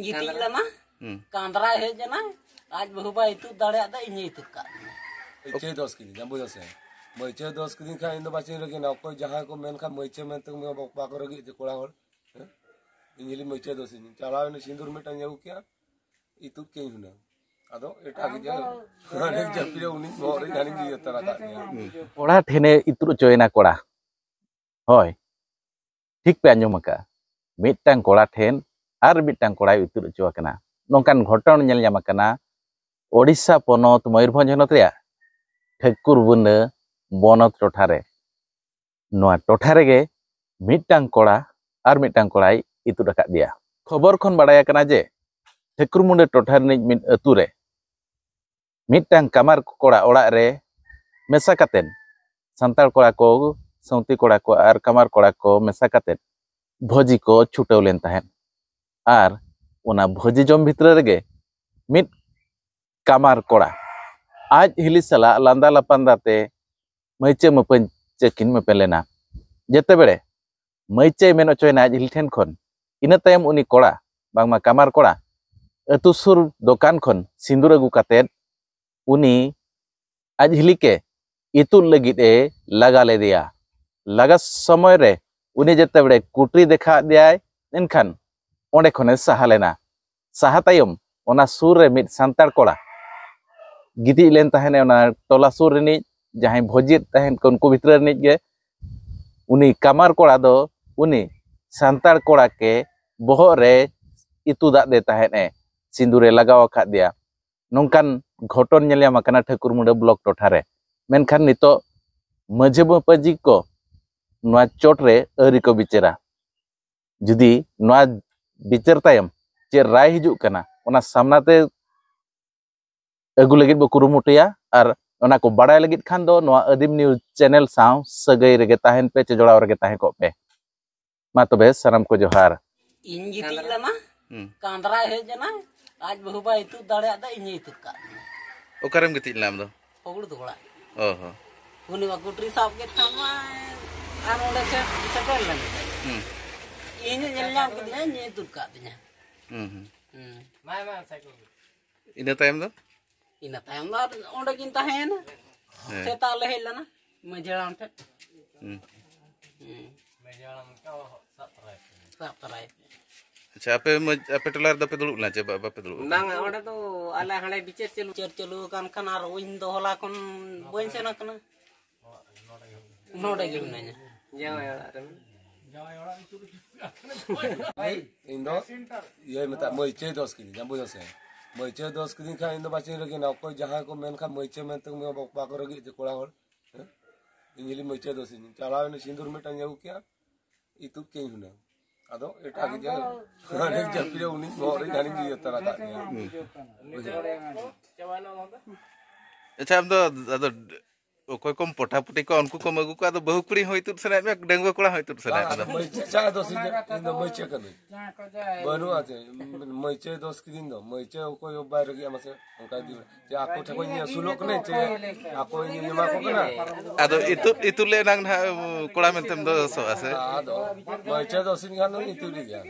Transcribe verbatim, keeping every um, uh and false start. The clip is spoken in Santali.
ᱜᱤᱛᱤᱡ ᱞᱮᱱᱟ᱾ ᱦᱩᱸ᱾ ᱠᱟᱸᱫᱽᱨᱟᱭ ᱦᱮᱡ ᱮᱱᱟ, ᱟᱡ ᱵᱟᱹᱦᱩ ᱵᱟᱭ ᱤᱛᱩᱫ ᱫᱟᱲᱮᱭᱟᱫᱟ, ᱤᱧᱮ ᱤᱛᱩᱫ ᱠᱟᱜ ᱫᱤᱧᱟ᱾ ᱢᱟᱹᱭᱪᱟᱹᱭ ᱫᱚᱥ ᱠᱤᱫᱤᱧ, ᱵᱩᱡᱷᱟᱹᱣ ᱥᱮ? ᱢᱟᱹᱭᱪᱟᱹᱭ ᱫᱚᱥ ᱠᱤᱫᱤᱧ ᱠᱷᱟᱱ ᱤᱧ ᱫᱚ ᱵᱟᱹᱧ ᱨᱟᱹᱜᱤ ᱮᱱᱟ᱾ ᱚᱠᱚᱭ ᱡᱟᱦᱟᱸᱭ ᱠᱚ ᱢᱮᱱ ᱠᱷᱟᱱ ᱢᱟᱹᱭᱪᱟᱹ ᱢᱮᱱᱛᱮ ᱩᱱᱤ ᱵᱟᱠᱚ ᱨᱟᱹᱜᱤ ᱦᱚᱪᱚ ᱠᱚᱲᱟ ᱦᱚᱲ᱾ ᱦᱮᱸ? ᱤᱧ ᱦᱤᱞᱤ ᱢᱟᱹᱭᱪᱟᱹ ᱫᱚᱥ ᱤᱧ ᱪᱟᱞᱟᱣ ᱮᱱᱟ, ᱥᱤᱸᱫᱩᱨ ᱢᱤᱫᱴᱟᱝ ᱟᱹᱜᱩ ᱠᱮᱜᱼᱟ, ᱤᱛᱩᱫ ᱠᱮᱜᱼᱟᱹᱧ ᱦᱩᱱᱟᱹᱝ᱾ ᱟᱫᱚ ᱮᱴᱟᱜ ᱜᱮ ᱡᱟ-, ᱦᱟᱱᱮ ᱡᱟᱹᱯᱤᱫ ᱨᱮ ᱩᱱᱤ ᱵᱚᱦᱚᱜ ᱨᱮ ᱡᱟᱦᱟᱱᱤᱧ ᱜᱤᱰᱤ ᱦᱟᱛᱟᱲ ᱟᱠᱟᱫ ᱜᱮᱭᱟ᱾ ᱠᱚᱲᱟ ᱴᱷᱮᱱᱮ ᱤᱛᱩᱫ ᱦᱚᱪᱚᱭᱮᱱᱟ ᱠᱚᱲᱟ᱾ ᱦᱳᱭ, ᱴᱷᱤᱠ ᱯᱮ ᱟᱸᱡᱚᱢ ᱟᱠᱟᱫᱼᱟ, ᱢᱤᱫᱴᱟᱝ ᱠᱚᱲᱟ ᱴᱷᱮᱱ ᱟᱨ ᱢᱤᱫᱴᱟᱝ ᱠᱚᱲᱟᱭ ᱤᱛᱩᱫ ᱦᱚᱪᱚ ᱟᱠᱟᱱᱟ᱾ ᱱᱚᱝᱠᱟᱱ ᱜᱷᱚᱴᱚᱱ ᱧᱮᱞ ᱧᱟᱢ ᱟᱠᱟᱱᱟ ᱳᱰᱤᱥᱟ ᱯᱚᱱᱚᱛ ᱢᱚᱭᱩᱨᱵᱷᱚᱸᱡᱽ ᱦᱚᱱᱚᱛ ᱨᱮᱭᱟᱜ ᱴᱷᱟᱹᱠᱩᱨ ᱵᱩᱱᱟᱹ ᱵᱚᱱᱚᱛ ᱴᱚᱴᱷᱟ ᱨᱮ᱾ ᱱᱚᱣᱟ ᱴᱚᱴᱷᱟ ᱨᱮᱜᱮ ᱢᱤᱫᱴᱟᱝ ᱠᱚᱲᱟ ᱟᱨ ᱢᱤᱫᱴᱟᱝ ᱠᱚᱲᱟᱭ ᱤᱛᱩᱫ ᱟᱠᱟᱫ ᱫᱮᱭᱟ᱾ ᱠᱷᱚᱵᱚᱨ ᱠᱷᱚᱱ ᱵᱟᱲᱟᱭ ᱟᱠᱟᱱᱟ ᱡᱮ ᱴᱷᱟᱹᱠᱩᱨ ᱢᱩᱸᱰᱟᱹ ᱴᱚᱴᱷᱟ ᱨᱤᱱᱤᱡ ᱢᱤᱫ ᱟᱹᱛᱩ ᱨᱮ ᱢᱤᱫᱴᱟᱝ ᱠᱟᱢᱟᱨ ᱠᱚᱲᱟ ᱚᱲᱟᱜ ᱨᱮ ᱢᱮᱥᱟ ᱠᱟᱛᱮᱫ, ᱥᱟᱱᱛᱟᱲ ᱠᱚᱲᱟ ᱠᱚ, ᱥᱟᱶᱛᱤ ᱠᱚᱲᱟ ᱠᱚ ᱟᱨ ᱠᱟᱢᱟᱨ ᱠᱚᱲᱟ ᱠᱚ ᱢᱮᱥᱟ ᱠᱟᱛᱮᱫ ᱵᱷᱚᱡᱤ ᱠᱚ ᱪᱷᱩᱴᱟᱹᱣ ᱞᱮᱱ ᱛᱟᱦᱮᱸᱫ᱾ ᱟᱨ ᱚᱱᱟ ᱵᱷᱚᱡᱤ ᱡᱚᱢ ᱵᱷᱤᱛᱨᱟᱹ ᱨᱮᱜᱮ ᱢᱤᱫ ᱠᱟᱢᱟᱨ ᱠᱚᱲᱟ ᱟᱡ ᱦᱤᱞᱤ ᱥᱟᱞᱟᱜ ᱞᱟᱸᱫᱟ ᱞᱟᱯᱟᱱᱫᱟ ᱛᱮ ᱢᱟᱹᱭᱪᱟᱹ ᱢᱟᱹᱯᱟᱹᱧᱪᱟᱹ ᱠᱤᱱ ᱢᱮᱯᱮᱞ ᱞᱮᱱᱟ᱾ ᱡᱮᱛᱮ ᱵᱮᱲᱮ ᱢᱟᱹᱭᱪᱟᱹᱭ ᱢᱮᱱ ᱚᱪᱚᱭᱮᱱᱟ ᱟᱡ ᱦᱤᱞᱤ ᱴᱷᱮᱱ ᱠᱷᱚᱱ, ᱤᱱᱟᱹ ᱛᱟᱭᱚᱢ ᱩᱱᱤ ᱠᱚᱲᱟ, ᱵᱟᱝᱢᱟ ᱠᱟᱢᱟᱨ ᱠᱚᱲᱟ, ᱟᱹᱛᱩ ᱥᱩᱨ ᱫᱚᱠᱟᱱ ᱠᱷᱚᱱ ᱥᱤᱸᱫᱩᱨ ᱟᱹᱜᱩ ᱠᱟᱛᱮᱫ ᱩᱱᱤ ᱟᱡ ᱦᱤᱞᱤ ᱠᱮ ᱤᱛᱩᱫ ᱞᱟᱹᱜᱤᱫ ᱮ ᱞᱟᱜᱟ ᱞᱮᱫᱮᱭᱟ᱾ ᱞᱟᱜᱟ ᱥᱚᱢᱚᱭ ᱨᱮ ᱩᱱᱤ ᱡᱮᱛᱮ ᱵᱮᱲᱮ ᱠᱩᱴᱨᱤ ᱫᱮᱠᱷᱟᱣᱟᱫ ᱫᱮᱭᱟᱭ, ᱮᱱᱠᱷᱟᱱ ᱚᱸᱰᱮ ᱠᱷᱚᱱᱮ ᱥᱟᱦᱟ ᱞᱮᱱᱟ᱾ ᱥᱟᱦᱟ ᱛᱟᱭᱚᱢ ᱚᱱᱟ ᱥᱩᱨ ᱨᱮ ᱢᱤᱫ ᱥᱟᱱᱛᱟᱲ ᱠᱚᱲᱟ ᱜᱤᱛᱤᱡ ᱞᱮᱱ ᱛᱟᱦᱮᱱᱮ ᱚᱱᱟ ᱴᱚᱞᱟ ᱥᱩᱨ ᱨᱤᱱᱤᱡ, ᱡᱟᱦᱟᱸᱭ ᱵᱷᱚᱡᱤᱭᱮᱫ ᱛᱟᱦᱮᱸᱫ ᱠᱚ ᱩᱱᱠᱩ ᱵᱷᱤᱛᱨᱤ ᱨᱤᱱᱤᱡ ᱜᱮ᱾ ᱩᱱᱤ ᱠᱟᱢᱟᱨ ᱠᱚᱲᱟ ᱫᱚ ᱩᱱᱤ ᱥᱟᱱᱛᱟᱲ ᱠᱚᱲᱟ ᱠᱮ ᱵᱚᱦᱚᱜ ᱨᱮ ᱤᱛᱩᱫᱟᱜ ᱫᱮ ᱛᱟᱦᱮᱸᱫ ᱮ, ᱥᱤᱸᱫᱩᱨᱮ ᱞᱟᱜᱟᱣ ᱟᱠᱟᱫ ᱫᱮᱭᱟ᱾ ᱱᱚᱝᱠᱟᱱ ᱜᱷᱚᱴᱚᱱ ᱧᱮᱞ ᱧᱟᱢ ᱟᱠᱟᱱᱟ ᱴᱷᱟᱹᱠᱩᱨ ᱢᱩᱸᱰᱟᱹ ᱵᱞᱚᱠ ᱴᱚᱴᱷᱟ ᱨᱮ᱾ ᱢᱮᱱᱠᱷᱟᱱ ᱱᱤᱛᱚᱜ ᱢᱟᱹᱡᱷᱤ ᱢᱟᱹᱯᱟᱹᱡᱷᱤ ᱠᱚ ᱱᱚᱣᱟ ᱪᱚᱴ ᱨᱮ ᱟᱹᱣᱨᱤ ᱠᱚ ᱵᱤᱪᱟᱹᱨᱟ᱾ ᱡᱩᱫᱤ ᱱᱚᱣᱟ ᱵᱤᱪᱟᱹᱨ ᱛᱟᱭᱚᱢ ᱪᱮᱫ ᱨᱟᱭ ᱦᱤᱡᱩᱜ ᱠᱟᱱᱟ, ᱚᱱᱟ ᱥᱟᱢᱱᱟ ᱛᱮ ᱟᱹᱜᱩ ᱞᱟᱹᱜᱤᱫ ᱵᱚ ᱠᱩᱨᱩᱢᱩᱴᱩᱭᱟ᱾ ᱟᱨ ᱚᱱᱟ ᱠᱚ ᱵᱟᱲᱟᱭ ᱞᱟᱹᱜᱤᱫ ᱠᱷᱟᱱ ᱫᱚ ᱱᱚᱣᱟ ᱟᱹᱫᱤᱢ ᱱᱤᱭᱩᱡᱽ ᱪᱮᱱᱮᱞ ᱥᱟᱶ ᱥᱟᱹᱜᱟᱹᱭ ᱨᱮᱜᱮ ᱛᱟᱦᱮᱱ ᱯᱮ ᱪᱮ ᱡᱚᱲᱟᱣ ᱨᱮᱜᱮ ᱛᱟᱦᱮᱸ ᱠᱚᱜ ᱯᱮ᱾ ᱢᱟ ᱛᱚᱵᱮ ᱥᱟᱱᱟᱢ ᱠᱚ ᱡᱚᱦᱟᱨ᱾ ᱤᱧ ᱜᱤᱛᱤᱡ ᱞᱮᱱᱟ, ᱦᱩᱸ᱾ ᱠᱟᱸᱫᱽᱨᱟᱭ ᱦᱮᱡ ᱮᱱᱟ, ᱟᱡ ᱵᱟᱹᱦᱩ ᱵᱟᱭ ᱤᱛᱩᱫ ᱫᱟᱲᱮᱭᱟᱫᱟ, ᱤᱧᱮ ᱤᱛᱩᱫ ᱠᱟᱜ ᱫᱤᱧᱟ᱾ ᱚᱠᱟᱨᱮᱢ ᱜᱤᱛᱤᱡ ᱞᱮᱱᱟ ᱟᱢ ᱫᱚ? ᱯᱟᱹᱜᱩᱲ ᱫᱚ ᱚᱲᱟᱜ᱾ ᱚ ᱦᱚᱸ᱾ ᱩᱱᱤ ᱢᱟ ᱠᱩᱴᱨᱤ ᱥᱟᱵ ᱠᱮᱫ ᱠᱷᱟᱱ ᱢᱟ ᱟᱨ ᱚᱸᱰᱮ ᱥᱮ-, ᱥᱮᱴᱮᱨ ᱞᱮᱱ ᱜᱮ᱾ ᱦᱩᱸ᱾ ᱤᱧᱮ ᱧᱮᱞ ᱧᱟᱢ ᱠᱮᱫᱤᱧᱟ, ᱤᱧᱮ ᱤᱛᱩᱫ ᱠᱟᱜ ᱫᱤᱧᱟ᱾ ᱦᱩᱸ, ᱦᱩᱸ᱾ ᱦᱩᱸ᱾ ᱤᱱᱟᱹ ᱛᱟᱭᱚᱢ ᱫᱚ? ᱤᱱᱟᱹ ᱛᱟᱭᱚᱢ ᱫᱚ ᱟᱨ ᱚᱸᱰᱮ ᱠᱤᱱ ᱛᱟᱦᱮᱸᱭᱮᱱᱟ᱾ ᱦᱮᱸ᱾ ᱥᱮᱛᱟᱜ ᱞᱮ ᱦᱮᱡ ᱞᱮᱱᱟ ᱢᱟᱹᱡᱷᱤ ᱦᱟᱲᱟᱢ ᱴᱷᱮᱱ᱾ ᱦᱩᱸ᱾ ᱦᱩᱸ᱾ ᱥᱟᱵ ᱛᱚᱨᱟᱭ ᱯᱮ᱾ ᱟᱪᱪᱷᱟ, ᱟᱯᱮ ᱢᱟᱹᱡ-, ᱟᱯᱮ ᱴᱚᱞᱟ ᱨᱮᱫᱚ ᱯᱮ ᱫᱩᱲᱩᱵ ᱞᱮᱱᱟ ᱪᱮ ᱵᱟ-, ᱵᱟᱯᱮ ᱫᱩᱲᱩᱵ ᱟᱠᱟᱱᱟ? ᱵᱟᱝᱟ, ᱚᱸᱰᱮ ᱫᱚ ᱟᱞᱮ ᱦᱟᱸᱰᱮ ᱵᱤᱪᱟᱹᱨ ᱪᱟᱹᱞᱩ, ᱵᱤᱪᱟᱹᱨ ᱪᱟᱹᱞᱩ ᱟᱠᱟᱱ ᱠᱷᱟᱱ ᱟᱨ ᱤᱧ ᱫᱚ ᱦᱚᱞᱟ ᱠᱷᱚᱱ ᱵᱟᱹᱧ ᱥᱮᱱ ᱟᱠᱟᱱᱟ᱾ ᱱᱚᱰᱮ ᱜᱮ ᱢᱮᱱᱟᱹᱧᱟ᱾ ᱡᱟᱶᱟᱭ ᱚᱲᱟᱜ ᱨᱮ᱾ ᱤᱧ ᱫᱚ ᱤᱭᱟᱹ ᱢᱮᱛᱟᱜ, ᱢᱟᱹᱭᱪᱟᱹᱭ ᱫᱚᱥ ᱠᱤᱫᱤᱧ, ᱵᱩᱡᱷᱟᱹᱣ ᱥᱮ? ᱢᱟᱹᱭᱪᱟᱹᱭ ᱫᱚᱥ ᱠᱤᱫᱤᱧ ᱠᱷᱟᱱ ᱤᱧ ᱫᱚ ᱵᱟᱪᱚᱧ ᱨᱟᱹᱜᱤᱭᱮᱱᱟ᱾ ᱚᱠᱚᱭ ᱡᱟᱦᱟᱸᱭ ᱠᱚ ᱢᱮᱱ ᱠᱷᱟᱱ ᱢᱟᱹᱭᱪᱟᱹ ᱢᱮᱱᱛᱮ ᱩᱱᱤ ᱦᱚᱸ ᱵᱟᱠᱚ ᱨᱟᱹᱜᱤ ᱦᱚᱪᱚ ᱠᱚᱲᱟ ᱦᱚᱲ᱾ ᱦᱮᱸ? ᱤᱧ ᱦᱤᱞᱤ ᱢᱟᱹᱭᱪᱟᱹ ᱫᱚ ᱥᱤᱧ ᱪᱟᱞᱟᱣ ᱮᱱᱟ, ᱥᱤᱸᱫᱩᱨ ᱢᱤᱫᱴᱟᱝ ᱤᱧ ᱟᱹᱜᱩ ᱠᱮᱜᱼᱟ, ᱤᱛᱩᱫ ᱠᱮᱜᱼᱟᱹᱧ ᱦᱩᱱᱟᱹᱝ᱾ ᱟᱫᱚ ᱮᱴᱟᱜ ᱜᱮ ᱡᱮ ᱦᱟᱱᱮ ᱡᱟᱹᱯᱤᱫ ᱨᱮ ᱩᱱᱤ ᱵᱚᱦᱚᱜ ᱨᱮ ᱡᱟᱦᱟᱱᱤᱧ ᱤᱭᱟᱹ ᱛᱟᱨᱟ ᱠᱟᱜ ᱜᱮᱭᱟ᱾ ᱟᱪᱪᱷᱟ, ᱟᱢ ᱫᱚ ᱟᱫᱚ ᱚᱠᱚᱭ ᱠᱚᱢ ᱯᱚᱴᱟᱯᱩᱴᱤ ᱠᱚᱣᱟ ᱩᱱᱠᱩ ᱠᱚᱢ ᱟᱹᱜᱩ ᱠᱚᱣᱟ, ᱟᱫᱚ ᱵᱟᱹᱦᱩ ᱠᱩᱲᱤ ᱦᱚᱸ ᱤᱛᱩᱫ ᱥᱟᱱᱟᱭᱮᱫ ᱢᱮᱭᱟ, ᱰᱟᱺᱜᱩᱣᱟᱹ ᱠᱚᱲᱟ ᱦᱚᱸ ᱤᱛᱩᱫ ᱥᱟᱱᱟᱭᱮᱫ ᱵᱟᱝ, ᱢᱮᱭᱟ? ᱟᱫᱚ ᱢᱟᱹᱭᱪᱟᱹ ᱪᱟ ᱫᱚ ᱥᱤᱧ ᱤᱧ ᱫᱚ ᱢᱟᱹᱭᱪᱟᱹ ᱠᱟᱹᱱᱟᱹᱧ᱾ ᱵᱟᱹᱱᱩᱜᱼᱟ ᱪᱮ, ᱢᱟᱹᱭᱪᱟᱹ ᱫᱚᱥ ᱠᱤᱫᱤᱧ ᱫᱚ, ᱢᱟᱹᱭᱪᱟᱹ ᱚᱠᱚᱭ ᱦᱚᱸ ᱵᱟᱭ ᱨᱟᱹᱜᱤᱜᱼᱟ ᱢᱟᱥᱮ, ᱚᱱᱠᱟ ᱡᱩᱫᱤ ᱪᱮ ᱟᱠᱚ ᱴᱷᱮᱱ ᱠᱷᱚᱱ ᱤᱧ ᱟᱹᱥᱩᱞᱚᱜ ᱠᱟᱹᱱᱟᱹᱧ ᱪᱮ ᱟᱠᱚ ᱤᱧ ᱮᱢᱟ ᱠᱚ ᱠᱟᱱᱟ᱾ ᱟᱫᱚ ᱤᱛᱩᱫ, ᱤᱛᱩᱫ ᱞᱮ ᱮᱱᱟᱝ ᱱᱟᱦᱟᱜ ᱠᱚᱲᱟ ᱢᱮᱱᱛᱮᱢ ᱫᱚᱥᱚᱜᱼᱟ ᱥᱮ? ᱟᱫᱚ ᱢᱟᱹᱭᱪᱟᱹ ᱫᱚᱥᱤᱧ ᱠᱷᱟᱱ ᱫᱚᱧ ᱤᱛᱩᱫ ᱜᱮᱭᱟ᱾